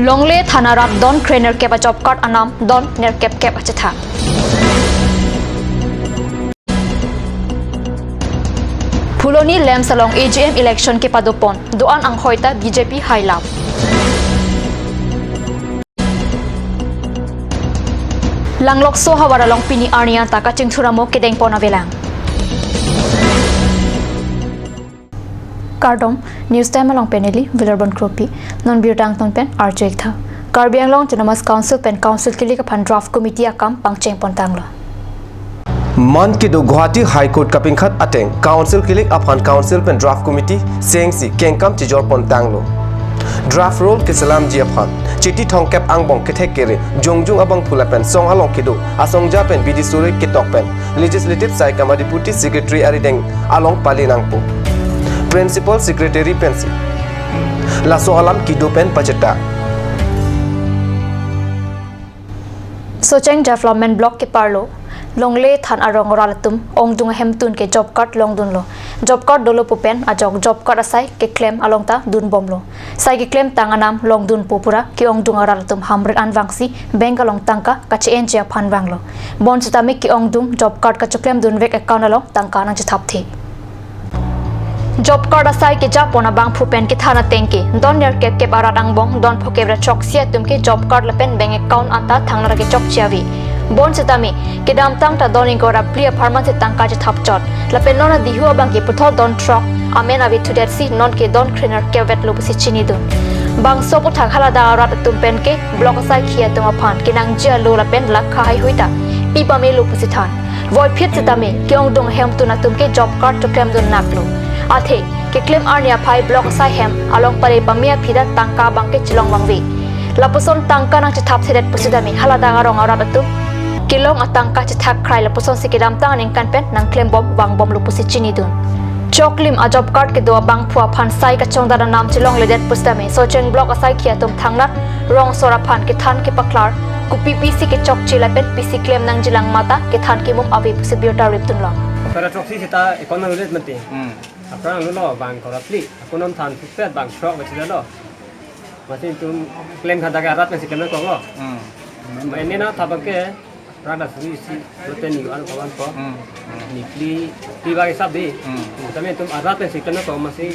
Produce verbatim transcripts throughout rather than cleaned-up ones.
Longle thana rat don kre nerkep a job card anam don nerkep kep achethan. Phuloni LAMPS along A G M election kepadopon, do-an anghoi ta B J P hailap. Langlokso havar along pini arni anta kachingthur amo kedengpon avelang. Kardom, News Time along pen neli Vilarbon Kropi, non birta angton pen arju-ik tha. Karbi Anglong Autonomous Council pen Council kilik aphan draft committee akam pangchengpon tanglo. Man kedo Guwahati High Court kapingkhat ateng Council kilik aphan Council pen draft committee sengsi kengkam chijorpon tanglo. Draft roll keselamji aphan Chiti thomkep angbong kethek kere jongjung abangphu lapen song along kedo asongja pen bidi suri ketok pen Legislative Saikam a Deputy Secretary arideng along pali nangpo. Principal Secretary pensi laso alam kedo pen pacheta. Socheng Development Block keparlo Longle than arong rat atum ongdung ahemtun ke job card longdunlo. Job card dolo pu pen ajok job card asai keklem along ta dunbomlo. Sai keklem tang anam longdunpo pura ke-ongdung arat atum hamren an vangsi bank along tangka kache-enji aphan vanglo. Bonsitame ke-ongdung job card kachoklemdunvek account along tangka nangchethapthe. Job card asai kejapon abangphu pen kethan ateng ke don nerkep kep arat angbong don phokep ra throksi atum ke job card lapen bank account anta thangnat kechokche ave. Bonsitame kedamtang ta don ingkoi ra phli apharman si tangka chethapchot. Lapen non adihu abang ke puthot don throk amen ave thudetsi non ke don kre nerkep vetlo pusi chinidun. Bangso aputhak haladak arat atum pen ke block asaikhi atum aphan kenangji alo lapen lakha haihui ta pipamelo pusi than. Voiphit sitame ke-ongdung ahemtun atum ke job card choklemdun naklo. Athe keklem arni aphai block asai hem along pare pame aphi ta tangka abang ke chelong vangve. Lapuson tangka nangchethapthedet pusitame haladak arong arat atum kelong atangka chethak krai lapusonsi kedamtang aningkan pen nangklembom vangbomlo pusi chinidun. Choklim a job card kedo abangphu aphan sai kachongdat anam chelongledet pusitame Socheng block asaikhi atum thangnat rongsor aphan kethan kepaklar, kopi pisi kechokche lapen pisi klem nangjilang mate kethan kemum ave pusi birta ripdunlong. Para throksi seta account nangludet mati. Hmm. Aphrang lo bang kora phli, ako non than thupet bang throk bachilalo. Masi itum klem khada ke arat pensi klem nangkoklo. Hmm. Ma ini na thabang ke rada suri isi lote ni an kawan ko. Hmm. Hmm. Ni phli phli bagi sab di. Hmm. Tame itum arat pensi klem nangkok masi,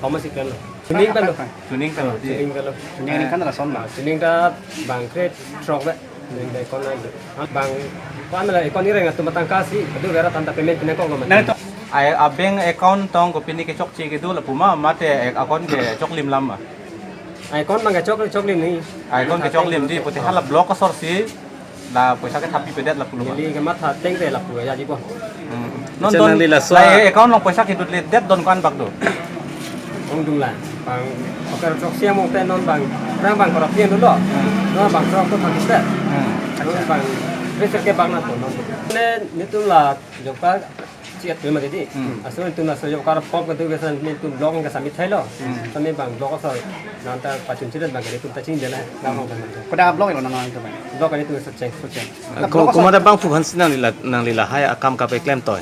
thom masi klemlo. Chuning kalo. Chuning kalo di. Chuning kalo. Chuning aningkan lason lo. Chuning ta bang kre throk be. Chuning ta account nang. Bang account la account ni reng atum tangka si adu vera tanta payment pine kok lo mati. Nang to. Ai a bank account tong kopine kechokche kedo lapu ma mate account kechoklim lam ma. Ai account bang kechok choklim ni. Ai account kechoklim di pute hala block asor si la poisa kethappipedet lapulo ma. Neli kematha tengte lapu aja di po. Hmm. Non Chan don nangli laso la a- account along poisa kedutledet don ko-an bak do. Ongdung la. Bang oker sok siam ong pen non bang. Bang bang korap siam dulu. Hmm. Non bang sok to thang kita. Hmm. Non bang reser ke bang na to non. Ne netum la job card chiat pe ma di. Hmm. Aso netum laso job card pop kedo kesan netum block ke submit thailo. Hmm. Tame bang block asor nanta pachun chidat bang netum ta ching dela. Bang ong kan. Kodak block lo nang nang tu bang. Block netum Socheng. Socheng. Ko, komat abangphu aphan si nangli la, nangli lahai akam kapeklem toi.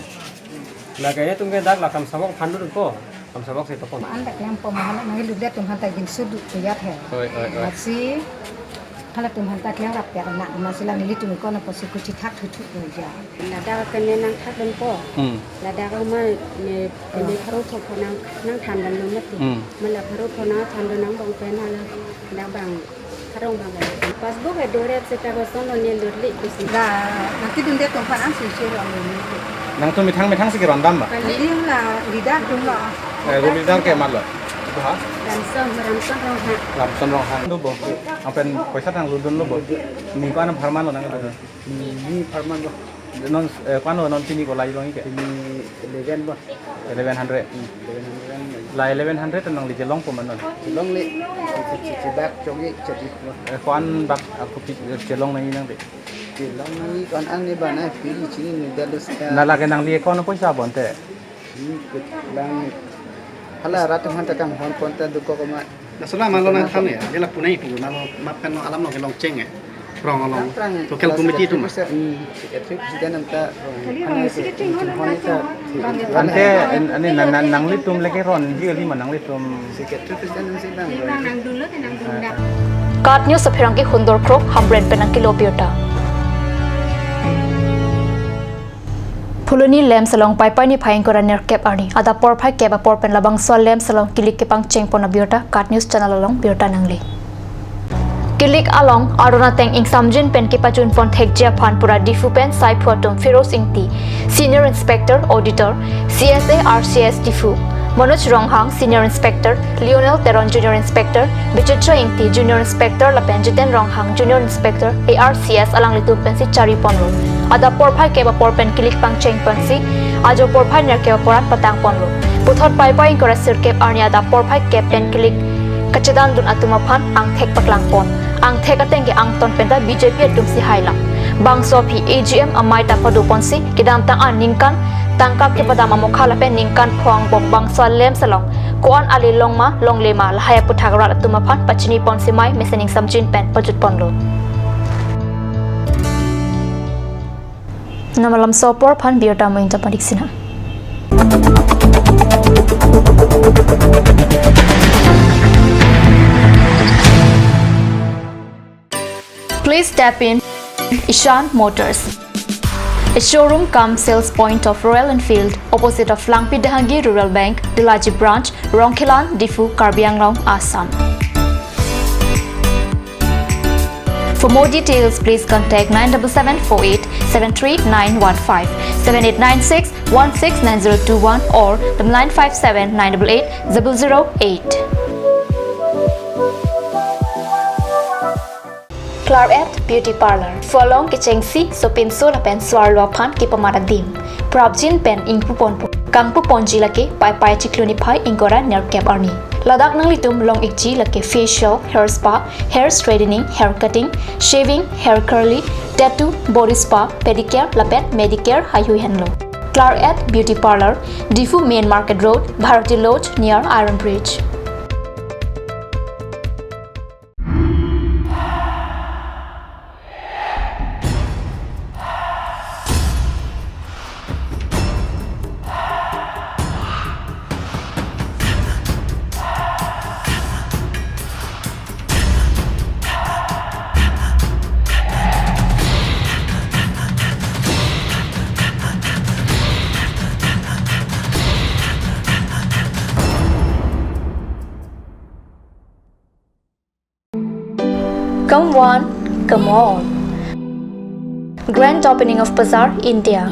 Lake netum ke dak lakam sabok phan dun po. Kam sabok si topon. An dak yang pemahaman nangli ludet atum aphan ta gin sudu kuyat he. Oi, oi, oi. Masi halatum aphan ta klengrap ya na, masi la nelitum ikon apotsi kuchithak thuthu ya. Ladak kene nangthak dun po. Hmm. Ladak ma ne, ne pharo pho nang, nangthan dun lo mati. Hmm. Ma la pharo pho nangthan dun angbong pen hala dak bang Karong bang bang. Passbook e doret seta koson lo ne lurli kusi. La, nangkedunde atum aphan an sui sui rong lo ne. Nangtum methang methang si keron dam ba? Kali la lidak dun lo. Eh, Ruby dam ke mat lo. Ha? Ramson, Ramson Ronghang. Ramson Ronghang. Lo bo. Apen poisa nang ludun lo bo. Ni ko an apharman lo nang. Ni apharman lo. Non, eh, ko-an lo non pini ko lai long ke? Pini eleven ba. Eleven hundred. Hmm, eleven hundred. La eleven hundred nangli chelongpo ma non? Chelongle. Che, che, che, bak chokji, chokji. Eh, ko-an bak ako pi, eh, chelong nangji nang de. Chelong nangji ko-an ang ne ba na pi chini ne dalus ka. Na lake nangli account poisa bonte. Hmm, kut bang. Hala rat atum aphan ta kanghon pon ta dukok ma. Laso alam along nangthan ya, dia lapu nai pu, nalo map pen lo alam lo kelong cheng ya. Rong along. Local committee atum ma. Hmm, secretary president anta rong. Kali rong secretary hon ta. Ante, an-, ani nang, nang, nanglitum lake ronji kali ma nanglitum. Secretary president si bang. Bang nangdun lo, nangdun dak. KAT News apherangke Hundor Krok Hamren pen nangkelo birta. Phuloni LAMPS along Paipai niphai ingkoi ra nerkep arni adap porphai kep apor pen labangso LAMPS along kilik kepangcheng pon abirta KAT News channel along birta nangle. Kilik along arona teng ingsamjin pen kepajun pon thekji aphan pura Diphu pen saiphu atum Firoz Ingti, Senior Inspector Auditor, C S A R C S Diphu, Manoj Ronghang, Senior Inspector, Lionel Teron, Junior Inspector, Bichitra Ingti, Junior Inspector, lapen Jiten Ronghang, Junior Inspector, A R C S alanglitum pensi chari ponlo. Adap porphai kep apor pen kilik pangcheng ponsi ajo porphai nerkep aporan patang ponlo. Puthot Paipai ingkoi ra sirkep arni adap porphai kep pen kilik kachedandun atum aphan angthek paklang pon. Angthek ateng ke angton penta B J P atum si hailang. Bangso aphi A G M amei ta pado ponsi kedamtang aningkan tangka kepadam amokha lapen ningkan pho angbong bangso LAMPS along ko-an ale long ma longle ma lahai aputhak rat atum aphan pachini ponsi mei mesen ingsamjin pen pajut ponlo. Namalam sopor phan birta mo inta padik sina. Please step in Ishan Motors, a showroom cum sales point of Royal Enfield, opposite of Langpi Dehangi Rural Bank, Dulaji Branch, Rongkhelan, Diphu, Karbi Anglong, Assam. For more details, please contact nine double seven four eight seven three nine one five, seven eight nine six one six nine zero two one or the nine five seven nine double eight double zero eight. Claret Beauty Parlor. Phu along kechengsi, sopinso lapen so-arlo aphan kepamat adim. Prapjin pen ingpu ponpo. Kangpu ponji lake Paipai chiklo niphai ingkoi ra nerkep arni. Ladak nanglitum long-ikji lake facial, hair spa, hair straightening, hair cutting, shaving, hair curly, tattoo, body spa, pedicure lapen manicure heihui henlo. Claret Beauty Parlor, Diphu Main Market Road, Bharati Lodge near Iron Bridge. Come one, come all. Grand opening of Bazaar India.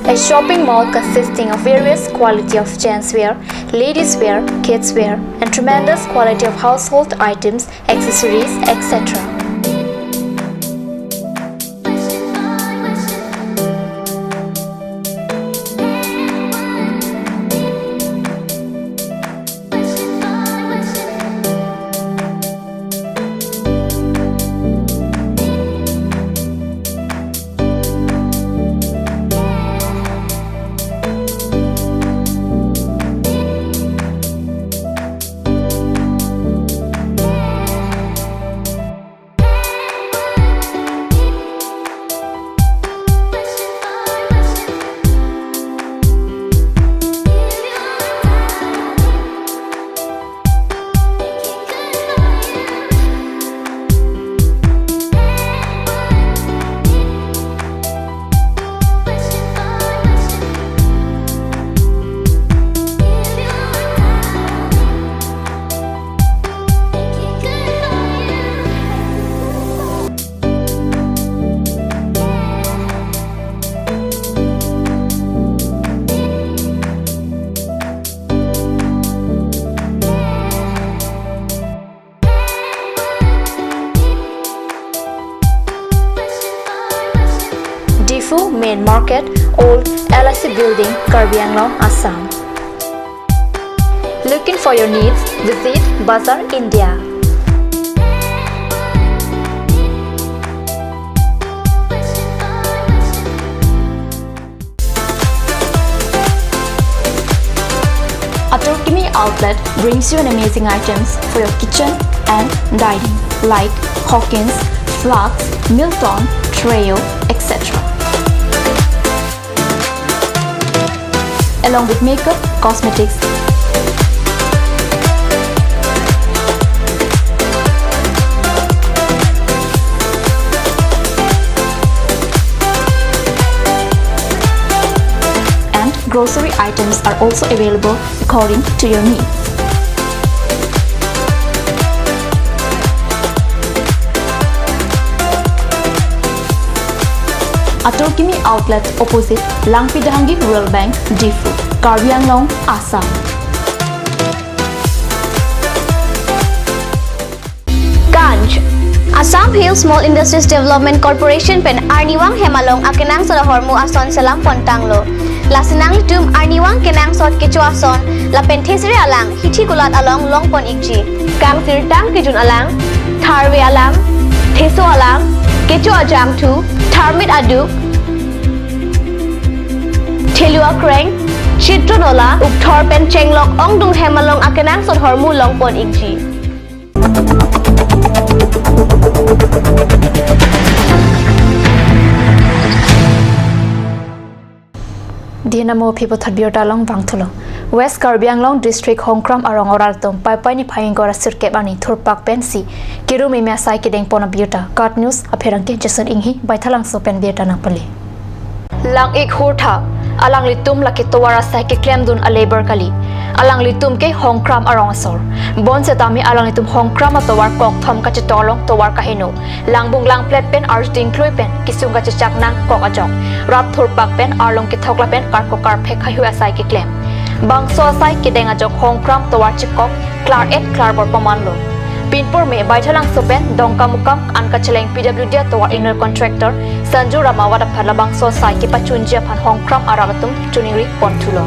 A shopping mall consisting of various quality of gents wear, ladies wear, kids wear, and tremendous quality of household items, accessories, et cetera. Diphu Main Market, Old L I C Building, Karbi Anglong, Assam. Looking for your needs? Visit Bazaar India. Atur Kimi Outlet brings you an amazing items for your kitchen and dining, like Hawkins, Flax, Milton, Treo, et cetera. along with makeup, cosmetics, and grocery items are also available according to your needs. Atur Kimi Outlet, opposite Langpi Dahangi Rural Bank, Diphu, Karbi Anglong, Assam. Ganj. Assam Hill Small Industries Development Corporation pen arnivang hem along akenangsot ahormu ason selam pon tanglo. Lasi nanglitum arnivang kenangsot kecho ason lapen thesere alang hithi kulat along long pon ikji. Kangsirtang kejun alang, tharve alang, theso alang, kecho ajangthu, tharmit aduk, thelu akreng, chitro nola, ukthor pen chenglok ongdung hem along akenangsot ahormu long pon ikji. Dina mo phipo thot birta along vangthulo. West Karbi Anglong District Hongkram arong arat atum Paipai niphai ingkoi ra sirkep arni thurpak pensi kerum imi asai kedeng pon abirta. KAT News apherangke Jason Inghi, Baithalangso pen birta nangpale. Lang-ik hurtha, alanglitum lake tovar asai keklemdun a-labour kali. Alanglitum ke Hongkram arong asor. Bonsetame alanglitum Hongkram atovar kokthom kachetong along tovar kaheno, langbung langplet pen arjuting klui pen kesung kachechak nangkok ajok, rat thurpak pen arlong kethok lapen karkok karphek haihui asai keklem. Bangso asai kedeng ajok Hongkram tovar chekok klar-et klarbor pamanlo. Pinpur me Baithalangso pen Dongkamukam an kacheleng P W D atovar inner contractor Sanju Ramawat aphan labangso asai kepachunji aphan Hongkram arat atum choningri ponthulo.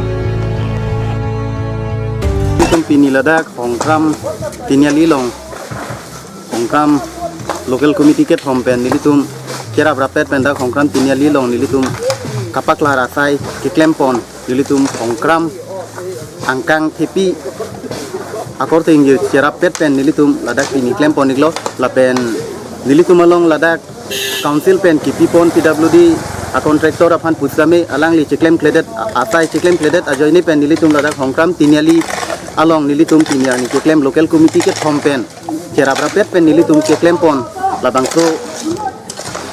Nelitum pini ladak Hongkram Tiniali along, Hongkram local committee kethom pen nelitum cherap rapet pen dak Hongkram Tiniali along nelitum kapaklar asai keklem pon, nelitum Hongkram angkang thepi akorte ingjir cherap pet pen nelitum ladak pini klem pon iklo. Lapen nelitum along ladak council pen kepi pon P W D a-contractor aphan pusitame alangli cheklem kledet, a-, asai cheklem kledet ajoine pen nelitum ladak Hongkram Tiniali along nelitum pini arni keklem local committee kethom pen cherap rapet pen nelitum keklem pon labangso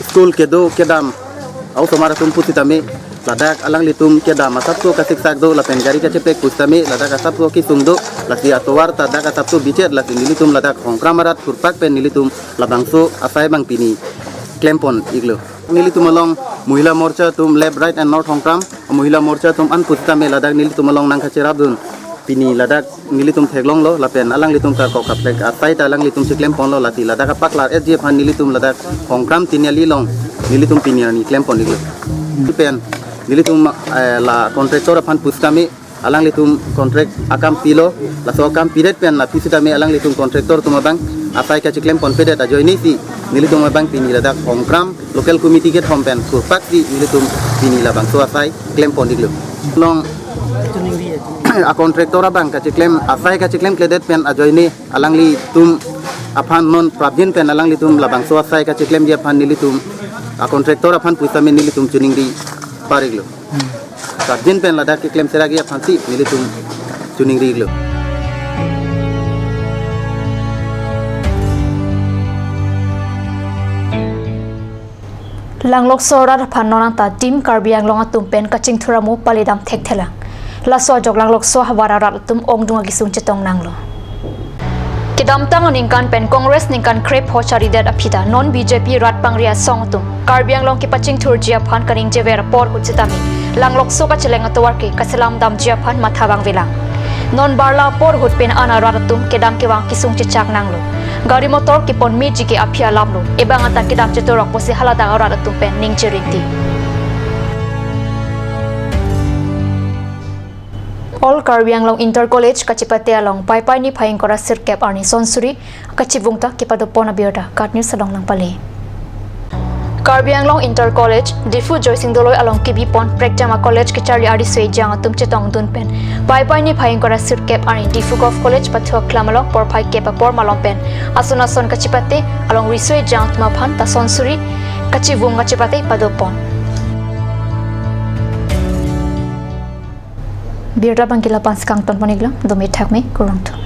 school kedo kedam a-osomar atum pusitame ladak alanglitum kedam asapso kasiksak do lapen gari kachepek pusitame ladak asapso kesung do, lasi atovar ta dak asapso bichet, lasi nelitum ladak Hongkram arat thurpak pen nelitum labangso asai abang pini klem pon iklo. Nelitum along Mohila Morcha atum left, right and north Hongkram Mohila Morcha atum an pusitame ladak nelitum along nangkacherapdun pini ladak nelitum theklonglo lapen alanglitum karkok karphek asai ta alanglitum cheklem ponlo, lasi ladak kapaklar-etji aphan nelitum ladak Hongkram Tiniali along nelitum pini arni klem pon iklo. Pen nelitum, eh, la contractor aphan pusitame alanglitum contract akam pilo, laso akam pidet pen la pusitame alanglitum contractor atum abang asai kacheklem ponpedet ajoine si nelitum abang pini ladak Hongkram local committee kethom pen thurpak si nelitum pini labangso asai klem pon iklo. Along a-contractor abang kacheklem asai kacheklem kledet pen ajoine alanglitum aphan non prapjin pen alanglitum labangso asai kacheklemji aphan nelitum a-contractor aphan pusitame nelitum choningri par iklo. Prapjin pen ladak keklem seragi aphansi nelitum choningri iklo. Langlokso arat aphan non anta Team Karbi Anglong atum pen kachingthur amo paledam thekthelang. Laso ajok Langlokso ahavar arat atum ongdung akesung chetong nanglo. Kedamtang aningkan pen Congress ningkan krepho charidet aphi ta non B J P rat pangri asong atum Karbi Anglong kepachingthurji aphan kaningjever apor ahut sitame Langlokso kacheleng atovar ke kaselam damji aphan matha vangvelang. Non barla apor ahut pen an arat atum kedam kevang kesung chechak nanglo. Gari motor kepon meji ke aphi alam lo. Ebang anta kedam chetorok pusi haladak arat atum pen ningje rinti. All Karbi Anglong Inter College kachipate along Paipai niphai ingkoi ra sirkep arni sonsuri kachivung ta kepadopon abirta KAT News along nangpale. Karbi Anglong Inter College, Diphu Joysing Doloi along kebipon prekjam a-college kecharli ariso ejang atum chetongdun pen Paipai niphai ingkoi ra sirkep arni Diphu Govt College pathu aklam along porphai kep apor malom pen ason ason kachipate along riso ejang atum aphan ta sonsuri kachivung kachipate padopon. Birta abangke la-an si kangton pon-iklo, dome thakme, kurvangthu.